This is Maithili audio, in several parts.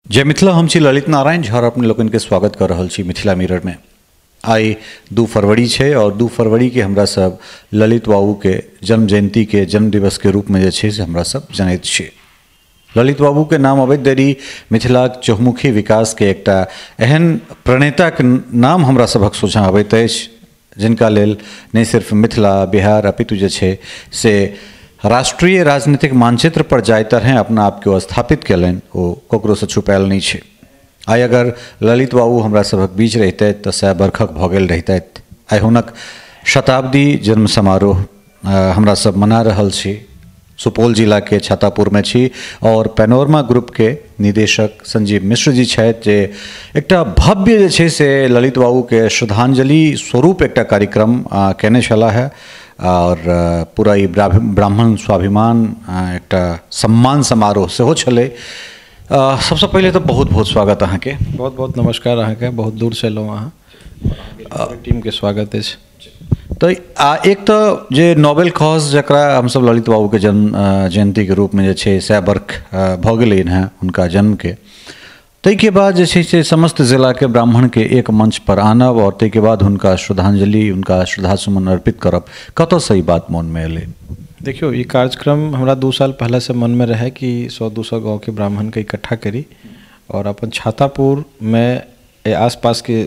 जय मिथिला। हम छी ललित नारायण झा, अपने लोकनि के स्वागत कर रहल छी मिथिला मिरर में। आइ 2 फरवरी छै और 2 फरवरी के हमरा सब ललित बाबू के जन्म जयंती के जन्म दिवस के रूप में जे छै से हमरा सब जनैत छी। ललित बाबू के नाम अबैत देरी मिथिलाक चहुमुखी विकास के एकटा एहन प्रणेताके नाम हमरा सभक सोझाँ अबैत अछि, जिनका लेल नहि सिर्फ मिथिला बिहार अपितु जे छै से राष्ट्रीय राजनीतिक मानचित्र पर जाहि तरह अपना आपके स्थापित कयलनि ओ ककरोसँ छुपायल नहि छै। आइ अगर ललित बाबू हमरा सभक बीच रहितथि तऽ 100 बरखक भऽ गेल रहितथि। आइ हुनक शताब्दी जन्म समारोह हमरा सब मना रहल छी। सुपौल जिला के छातापुर में छी और पैनोरमा ग्रुप के निदेशक संजीव मिश्र जी छथि, जे एकटा भव्य जे छै से ललित बाबू के श्रद्धांजलि स्वरूप एकटा कार्यक्रम केने छलाह है और पूरा ई ब्राह्मण स्वाभिमान एकटा सम्मान समारोह सेहो छलै। सबसँ पहिले तऽ बहुत बहुत स्वागत अहाँके। बहुत बहुत नमस्कार अहाँके, बहुत दूरसँ एलहुँ अहाँ, टीमके स्वागत अछि। तऽ एक तऽ जे नोबेल कॉज जकरा हमसब ललित बाबूके जन्म जयन्तीके रूपमे जे छै 100 बरख भऽ गेलै हँ हुनका जन्मके, ताहिके बाद जे छै से समस्त जिलाके ब्राह्मणके एक मंच पर आनब और ताहिके बाद हुनका श्रद्धांजलि हुनका श्रद्धासुमन अर्पित करब, कतऽसँ ई बात मोनमे एलै? देखियौ, ई कार्यक्रम हमरा 2 साल पहिलेसँ मनमे रहै कि 100-200 गाँवके ब्राह्मणके इकट्ठा करी और अपन छातापुरमे आसपासके,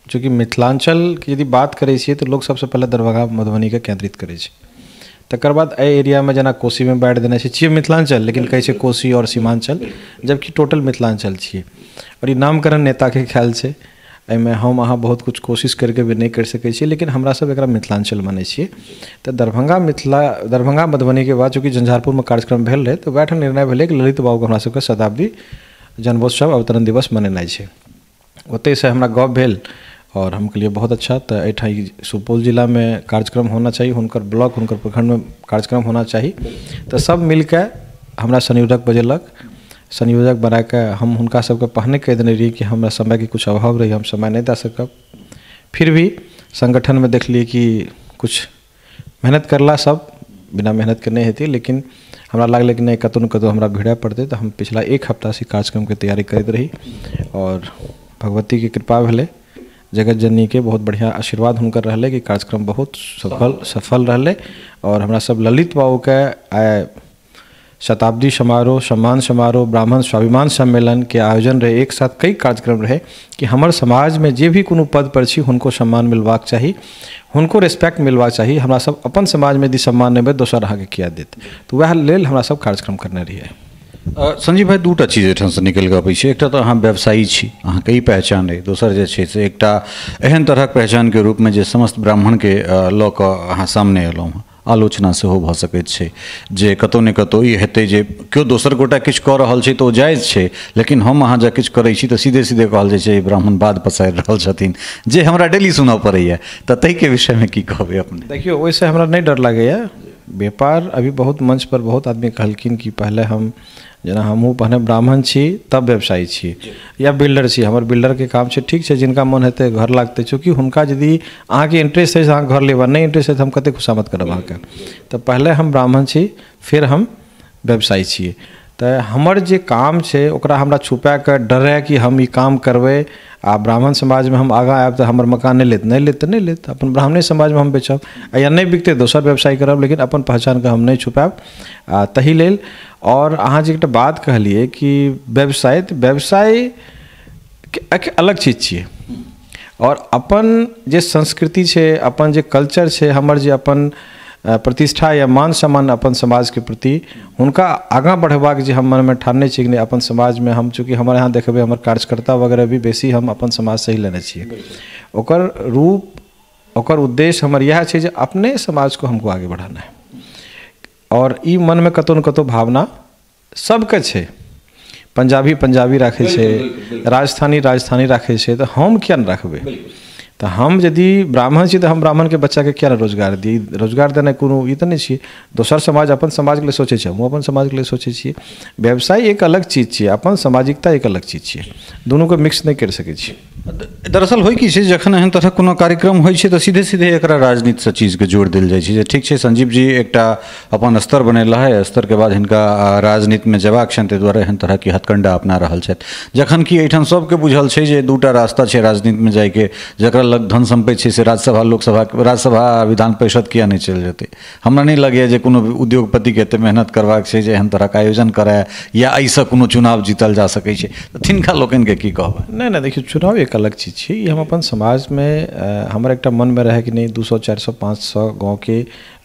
चूँकि मिथिलांचलके यदि बात करै छियै तऽ लोक सबसँ पहिले दरभंगा मधुबनीके केंद्रित करै छै, तकर बाद एहि एरियामे जेना कोसीमे बाँटि देने छै, छियै मिथिलांचल लेकिन कहै छै कोसी और सीमांचल, जबकि टोटल मिथिलांचल छियै। और ई नामकरण नेताके ख्याल छै, एहिमे हम अहाँ बहुत कुछ कोशिश करके भी नहि करि सकै छियै, लेकिन हमरा सब एकरा मिथिलांचल मानै छियै। तऽ दरभंगा मधुबनीके बाद चूँकि झंझारपुरमे कार्यक्रम भेल रहै तऽ वएह निर्णय भेलै कि ललित बाबूके हमरा सबके शताब्दी जन्मोत्सव अवतरण दिवस मनेनाइ छै। ओतहिसँ हमरा गप भेल और हम कहलिए बहुत अच्छा, तऽ एहिठाम सुपौल जिलामे कार्यक्रम होना चाही, हुनकर ब्लॉक हुनकर प्रखंडमे कार्यक्रम होना चाही। तऽ सब मिलके हमरा संयोजक बजेलक, संयोजक बनाके हम हुनका सबके पहिने कहि देने रहियै कि हमरा समयके कुछ अभाव रहै, हम समय नहि दऽ सकब। फिर भी संगठनमे देखलियै कि कुछ मेहनत करला सब, बिना मेहनतके नहि हेतै, लेकिन हमरा लागलै कि नहि कतहु ने कतहु हमरा भिड़य पड़तै। तऽ हम पिछला 1 हफ्तासँ कार्यक्रमके तैयारी करैत रही और भगवतीके कृपा भेलै, जगत जननीके बहुत बढ़िआँ आशीर्वाद हुनकर रहलै कि कार्यक्रम बहुत सफल रहलै। और हमरा सब ललित बाबूके आइ शताब्दी समारोह, सम्मान समारोह, ब्राह्मण स्वाभिमान सम्मेलन के आयोजन रहे, एक साथ कई कार्यक्रम रहे कि हमर समाजमे जे भी कोनो पद पर छी हुनको सम्मान मिलबाक चाही, हुनको रेस्पेक्ट मिलबाक चाही। हमरा सब अपन समाजमे यदि सम्मान नहि भेल दोसर अहाँके किया देत, तऽ वएह लेल हमरा सब कार्यक्रम करने रहियै। संजीव भाई, 2टा चीज एहिठामसँ निकलि कऽ अबै छै। एकटा तऽ अहाँ व्यवसायी छी, अहाँके ई पहचान अइ, दोसर जे छै से एकटा एहन तरहक पहचानके रूपमे जे समस्त ब्राह्मणके लऽ कऽ अहाँ सामने एलहुँ हँ। आलोचना सेहो भऽ सकैत छै जे कतहु ने कतहु ई हेतै जे केओ दोसर गोटा किछु कऽ रहल छै तऽ ओ जायज छै, लेकिन हम अहाँ जँ किछु करै छी तऽ सीधे सीधे कहल जाइ छै ब्राह्मण बाद पसारि रहल छथिन, जे हमरा डेली सुनऽ पड़ैए। तऽ ताहिके विषयमे की कहबै अपने? देखियौ, ओहिसँ हमरा नहि डर लागैए। व्यापार अभी बहुत मंच पर बहुत आदमी कहलखिन कि पहले हम, जेना हमहूँ पहिने ब्राह्मण छी तब व्यवसायी छी या बिल्डर छी, हमर बिल्डरके काम छै, ठीक छै, जिनका मन हेतै घर लागतै, चूँकि हुनका यदि अहाँके इंट्रेस्ट अछि अहाँ घर लेब, नहि इंट्रेस्ट अछि तऽ हम कतेक खुशामद करब अहाँके। तऽ पहले हम ब्राह्मण छी फिर हम व्यवसायी छियै। तऽ हमर जे काम छै ओकरा हमरा छुपाके डरै कि हम ई काम करबै आ ब्राह्मण समाजमे हम आगाँ आयब तऽ हमर मकान नहि लेत, नहि लेत तऽ नहि लेत, अपन ब्राह्मणे समाजमे हम बेचब या नहि बिकतै दोसर व्यवसाय करब, लेकिन अपन पहचानके हम नहि छुपायब। आ ताहि लेल। और अहाँ जे एकटा बात कहलियै कि व्यवसाय, तऽ व्यवसाय अलग चीज छियै और अपन जे संस्कृति छै, अपन जे कल्चर छै, हमर जे अपन प्रतिष्ठा या मान सम्मान अपन समाजके प्रति, हुनका आगाँ बढ़ेबाक जे हम मनमे ठानने छियै कि नहि अपन समाजमे हम, चूँकि हमर यहाँ देखबै हमर कार्यकर्ता वगैरह भी बेसी हम अपन समाजसँ ही लेने छियै, ओकर रूप ओकर उद्देश्य हमर इएह छै जे अपने समाज को हमको आगे बढ़ाना है। और ई मनमे कतहु ने कतहु भावना सबके छै, पंजाबी पंजाबी राखै छै, राजस्थानी राजस्थानी राखै छै, तऽ हम किया नहि राखबै? तऽ हम यदि ब्राह्मण छी तऽ हम ब्राह्मणके बच्चाके किया नहि रोजगार दी? रोजगार देनाइ कोनो ई तऽ नहि छियै। दोसर समाज अपन समाजके लेल सोचै छै, हमहूँ अपन समाजके लेल सोचै छियै। व्यवसाय एक अलग चीज छियै, अपन सामाजिकता एक अलग चीज छियै, दुनूके मिक्स नहि करि सकै छी। दरअसल होइ की छै, जखन एहन तरहक कोनो कार्यक्रम होइ छै तऽ सीधे सीधे एकरा राजनीतिसँ चीजके जोड़ि देल जाइ छै जे ठीक छै संजीव जी एकटा अपन स्तर बनेला है, स्तरके बाद हिनका राजनीतिमे जेबाक छनि, ताहि दुआरे एहन तरहके हथकंडा अपना रहल छथि। जखन कि एहिठाम सबके बुझल छै जे दूटा रास्ता छै राजनीतिमे जाइके, जकरा लग धन सम्पत्ति छै से राज्यसभा लोकसभा, राज्यसभा विधान परिषद किया नहि चलि जेतै। हमरा नहि लगैए जे कोनो उद्योगपतिके एतेक मेहनत करबाक छै जे एहन तरहक आयोजन करय या एहिसँ कोनो चुनाव जीतल जा सकै छै, तऽ तिनका लोकनिके की कहबै? नहि नहि, देखियौ चुनाव एक अलग चीज छै। ई हम अपन समाजमे हमर एकटा मनमे रहै कि नहि 200 400 500 गाँवके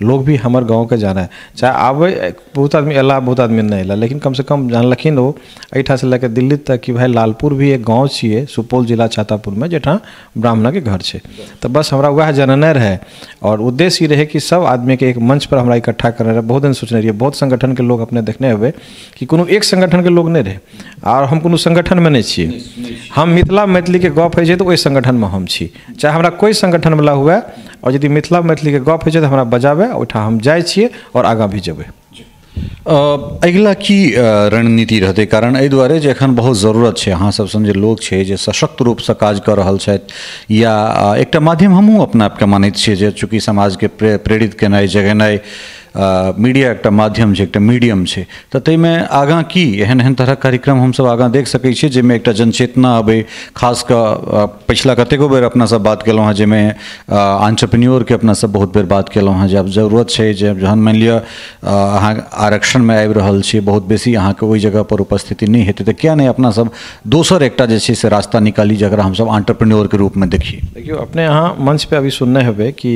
लोग भी हमर गाँवके जानै, चाहे आबै बहुत आदमी अयला बहुत आदमी नहि अयला, लेकिन कमसँ कम जानलखिन ओ एहिठामसँ लए कऽ दिल्ली तक कि भाइ लालपुर भी एक गाँव छियै सुपौल जिला छातापुरमे, जहिठाम ब्राह्मणके घर छै। तऽ बस हमरा वएह जाननाइ रहै आओर उद्देश्य ई रहै कि सब आदमीके एक मंच पर हमरा इकट्ठा करना रहै। बहुत दिन सोचने रहियै, बहुत संगठनके लोग अपने देखने हेबै कि कोनो एक संगठनके लोग नहि रहै, आओर हम कोनो संगठनमे नहि छियै। हम मिथिला मैथिलीके गप होइ छै तऽ ओहि संगठनमे हम छी, चाहे हमरा कोइ संगठनवला हुए, आओर यदि मिथिला मैथिलीके गप होइ छै तऽ हमरा बजाबै, ओहिठाम हम जाइ छियै आओर आगाँ भी जेबै। अगिला की रणनीति रहतै? कारण एहि दुआरे जे एखन बहुत जरूरत छै अहाँ सब सन जे लोक छै जे सशक्त रूपसँ काज कऽ रहल छथि, या एकटा माध्यम हमहूँ अपना आपके मानैत छियै जे चूँकि समाजके प्रेरित केनाइ जगेनाइ मीडिया एकटा माध्यम छै, एकटा मीडियम छै, तऽ ताहिमे आगाँ की एहन एहन तरहक कार्यक्रम हमसब आगाँ देख सकै छियै जाहिमे एकटा जनचेतना अबै? खास कऽ पछिला कतेको बेर अपना सब बात केलहुँ हँ जाहिमे एंटरप्रेन्योरके अपना सब बहुत बेर बात केलहुँ हँ जे आब जरूरत छै जे जहन मानि लिअ अहाँ आरक्षणमे आबि रहल छी, बहुत बेसी अहाँके ओहि जगहपर उपस्थिति नहि हेतै, तऽ किया नहि अपना सब दोसर एकटा जे छै से रास्ता निकाली जकरा हमसब एंटरप्रेन्योरके रूपमे देखी। देखियौ अपने अहाँ मंच पे अभी सुनने हेबै कि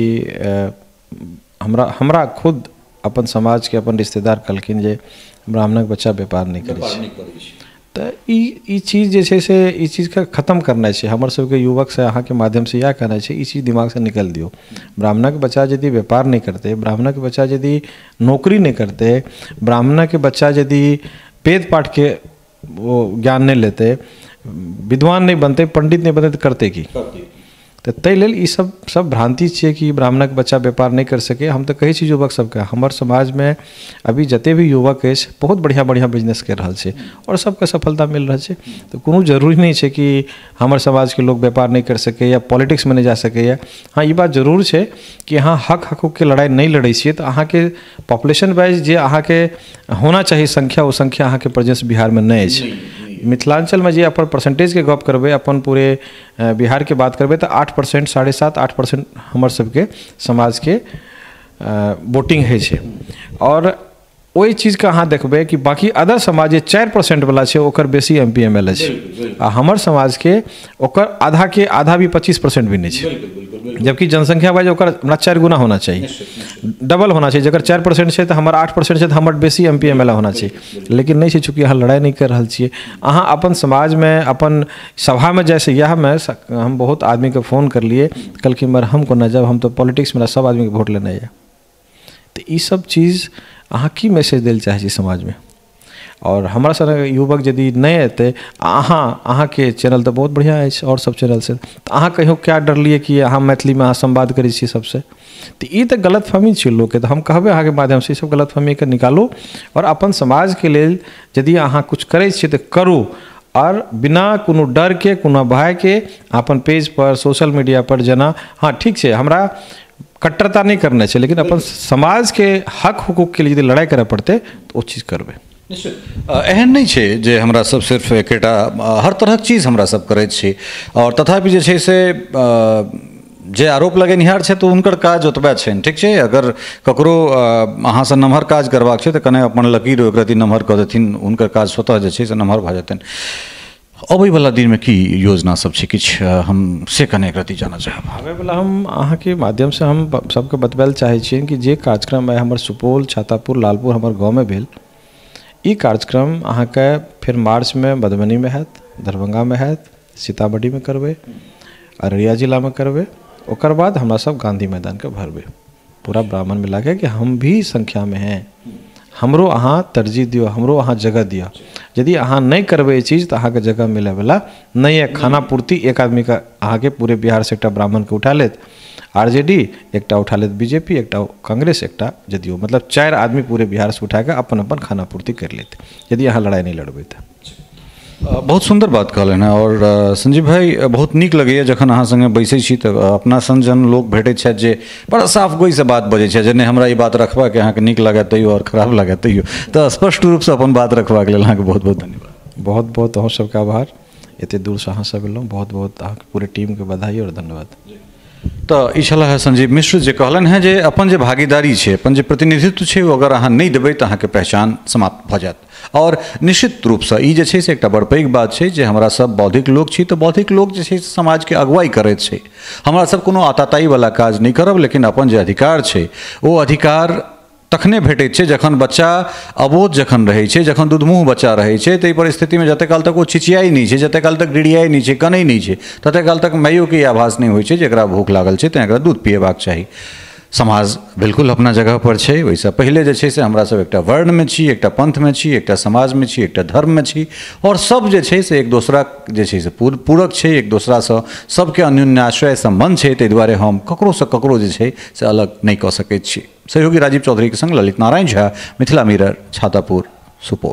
हमरा खुद अपन समाजके अपन रिश्तेदार कहलखिन जे ब्राह्मणक बच्चा व्यापार नहि करै छै। तऽ ई चीज जे छै से ई चीजके खत्म करनाइ छै। हमर सबके युवकसँ अहाँके माध्यमसँ इएह कहनाइ छै, ई चीज दिमागसँ निकालि दियौ। ब्राह्मणक बच्चा यदि व्यापार नहि करतै, ब्राह्मणक बच्चा यदि नौकरी नहि करतै, ब्राह्मणक बच्चा यदि वेद पाठके ओ ज्ञान नहि लेतै, विद्वान नहि बनतै, पंडित नहि बनतै, तऽ करतै की? तऽ ताहि लेल ई सब सब भ्रान्ति छियै कि ब्राह्मणक बच्चा व्यापार नहि कर सकै। हम तऽ कहै छी युवक सबके, हमर समाजमे अभी जते भी युवक अछि बहुत बढ़िआँ बढ़िआँ बिजनेस करि रहल छै आओर सबके सफलता मिल रहल छै। तऽ कोनो जरूरी नहि छै कि हमर समाजके लोक व्यापार नहि कर सकैए, पॉलिटिक्समे नहि जा सकैए। हाँ, ई बात जरूर छै कि अहाँ हक हकूकके लड़ाइ नहि लड़ै छियै तऽ अहाँके पॉपुलेशन वाइज जे अहाँके होना चाही संख्या, ओ संख्या अहाँके प्रेजेंस बिहारमे नहि अछि। मिथिलांचलमे जे अपन परसेंटेजके गप करबै, अपन पूरे बिहारके बात करबै तऽ 8%, 7.5, 8% हमर सबके समाजके वोटिंग होइ छै। आओर ओहि चीजके अहाँ देखबै कि बाकी अदर समाज जे 4% वाला छै ओकर बेसी M P M L A छै, आ हमर समाजके ओकर आधाके आधा भी 25% भी नहि छै, जबकि जनसंख्या वाइज ओकर हमरा 4 गुना होना चाही, डबल होना चाही। जकर 4% छै तऽ हमर 8% छै, तऽ हमर बेसी M P M L A होना चाही, लेकिन नहि छै। चूँकि अहाँ लड़ाइ नहि कर रहल छियै, अहाँ अपन समाजमे अपन सभामे जाइसँ इएहमे हम बहुत आदमीके फोन करलियै, कहलखिन मगर हम कोना जायब, हम तऽ पॉलिटिक्समे सब आदमीके वोट लेनाइ यऽ। तऽ ई सब चीज अहाँ की मैसेज दै लए चाहै छी समाजमे? आओर हमरा सनक युवक यदि नहि एतै, अहाँके चैनल तऽ बहुत बढ़िआँ अछि आओर सब चैनलसँ, तऽ अहाँ कहियो क्या डरलियै कि अहाँ मैथिलीमे अहाँ संवाद करै छी सबसँ? तऽ ई तऽ गलतफहमी छै लोकके। तऽ हम कहबै अहाँके माध्यमसँ ई सब गलतफहमीके निकालू आओर अपन समाजके लेल यदि अहाँ किछु करै छियै तऽ करू, आओर बिना कोनो डरके कोनो भयके अपन पेजपर सोशल मीडियापर जेना हाँ ठीक छै, हमरा कट्टरता नहि करना छै, लेकिन अपन समाजके हक हुकूकके लिए यदि लड़ाइ करय पड़तै तऽ ओ चीज करबै। निश्चित एहन नहि छै जे हमरा सब सिर्फ एकेटा, हर तरहक चीज हमरा सब करैत छी, आओर तथापि जे छै से जे आरोप लगेनिहार छै तऽ हुनकर काज ओतबे छनि। ठीक छै, अगर ककरो अहाँसँ नमहर काज करबाक छै तऽ कने अपन लकीर एक रति नमहर कऽ देथिन, हुनकर काज स्वतः जे छै से नमहर भऽ जेतनि। अबैवला दिनमे की योजना सब छै, किछु हम से कने एक रति जानऽ चाहब। आबैवला हम अहाँके माध्यमसँ हम सबके बतबै लए चाहै छियनि कि जे कार्यक्रम आइ हमर सुपौल, छातापुर, लालपुर हमर गाँवमे भेल, ई कार्यक्रम अहाँके फेर मार्चमे मधुबनीमे हैत, दरभंगामे हैत, सीतामढ़ीमे करबै, अररिया जिलामे करबै, ओकर बाद हमरा सब गांधी मैदानके भरबै, पूरा ब्राह्मण मिलाके कि हम भी संख्यामे हैं, हमरो अहाँ तरजीह दियौ, हमरो अहाँ जगह दियौ। यदि अहाँ नहि करबै ई चीज तऽ अहाँके जगह मिलैवला नहि यऽ। खाना पूर्ति एक आदमीके अहाँके पूरे बिहारसँ एकटा ब्राह्मणके उठा लेत RJD, एकटा उठा लेत BJP, एकटा कांग्रेस, एकटा जदयू, मतलब 4 आदमी पूरे बिहारसँ उठाके अपन अपन खाना पूर्ति करि लेत यदि अहाँ लड़ाइ नहि लड़बै तऽ। बहुत सुन्दर बात कहलनि हेँ। आओर संजीव भाई, बहुत नीक लगैए जखन अहाँ संगे बैसै छी तऽ अपना सन जन लोक भेटैत छथि जे बड़ा साफ गोइसँ बात बजै छथि, जे नहि हमरा ई बात रखबाके अहाँके नीक लागत तैयो आओर खराब लागत तैयो, तऽ स्पष्ट रूपसँ अपन बात रखबाक लेल अहाँके बहुत बहुत धन्यवाद। बहुत बहुत अहूँ सबके आभार, एते दूरसँ अहाँ सब एलहुँ, बहुत बहुत अहाँके पूरे टीमके बधाई आओर धन्यवाद। तऽ ई छलाह है संजीव मिश्र, जे कहलनि हेँ जे अपन जे भागीदारी छै, अपन जे प्रतिनिधित्व छै, ओ अगर अहाँ नहि देबै तऽ अहाँके पहचान समाप्त भऽ जायत। आओर निश्चित रूपसँ ई जे छै से एकटा बड़ पैघ बात छै जे हमरा सब बौद्धिक लोक छी, तऽ बौद्धिक लोक जे छै से समाजके अगुवाई करैत छै। हमरा सब कोनो आताताईवला काज नहि करब, लेकिन अपन जे अधिकार छै ओ अधिकार तखने भेटैत छै जखन बच्चा अबोध जखन रहै छै, जखन दुधमुँह बच्चा रहै छै, ताहि परिस्थितिमे जतेक काल तक ओ चिचियाइ नहि छै, जतेक काल तक डिडियाइ नहि छै, कनै नहि छै, ततेक काल तक माइयोके ई आभास नहि होइ छै जे एकरा भूख लागल छै, तेँ एकरा दूध पिएबाक चाही। समाज बिल्कुल अपना जगह पर छै, ओहिसँ पहिले जे छै से हमरा सब एकटा वर्णमे छी, एकटा पंथमे छी, एकटा समाजमे छी, एकटा धर्ममे छी, आओर सब जे छै से एक दोसरा जे छै से पूरक छै, एक दोसरासँ सबके अन्योन्याश्रय सम्बन्ध छै। ताहि दुआरे हम ककरोसँ ककरो जे छै से अलग नहि कऽ सकैत छी। सहयोगी राजीव चौधरीके संग ललित नारायण झा, मिथिला मिरर, छातापुर, सुपौल।